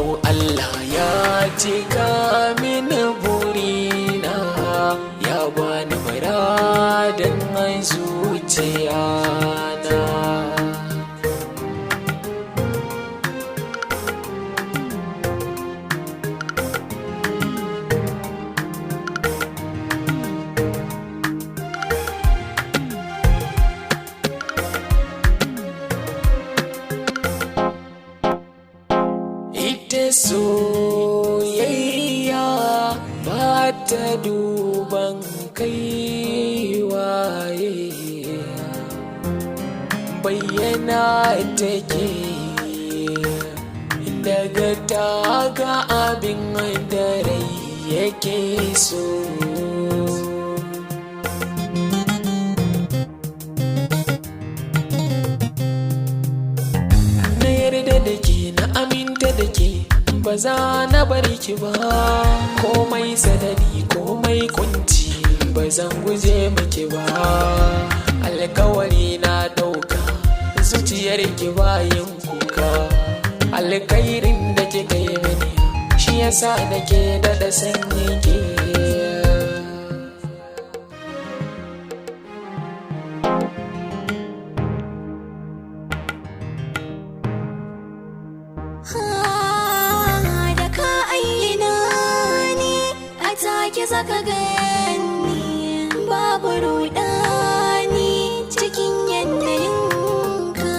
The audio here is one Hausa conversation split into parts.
Yau Allah ya cika mini burina, ya bani muradin zuciya na. Ita soyayya ba ta duban kai waye, bayyana take daga taga abin da rai yake so. Na yarda da ke, na aminta da ke, ba za na bar ki ba. Komai sanadi, komai kunci, ba zan guje miki ba. Alkawari na dauka, zuciyar ki bayin kuka. Alkairin da kika yi mini shi yasa nake daɗa sanyi ki. Da ka ayyana ni a take zaka gani, babu rudani cikin yanayinka.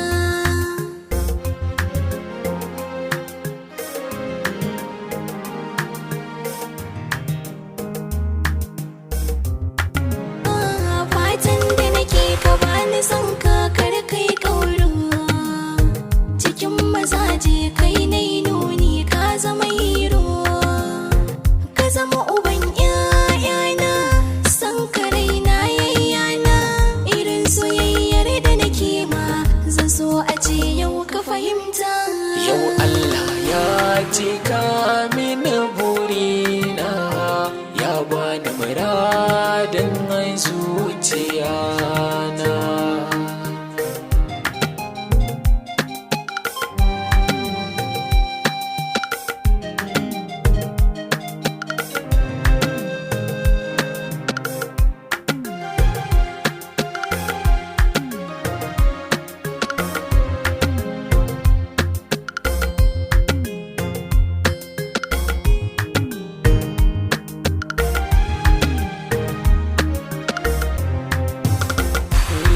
Fatan da nake ka bani son ka, kar kai kauro. Cikin mazaje kai na nuni, ka zama hero, ka zama uban ƴaƴana. San ka raina yayyana, irin soyayyar da nake ma zan so a ce yau ka fahimta. Yau Allah ya cika mini burina, ya bani muradin zuciya na.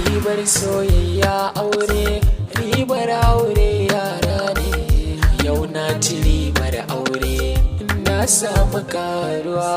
Ribar soyayya aure, ribar aure yara ne. Yau na ci ribar aure, na samu karuwa.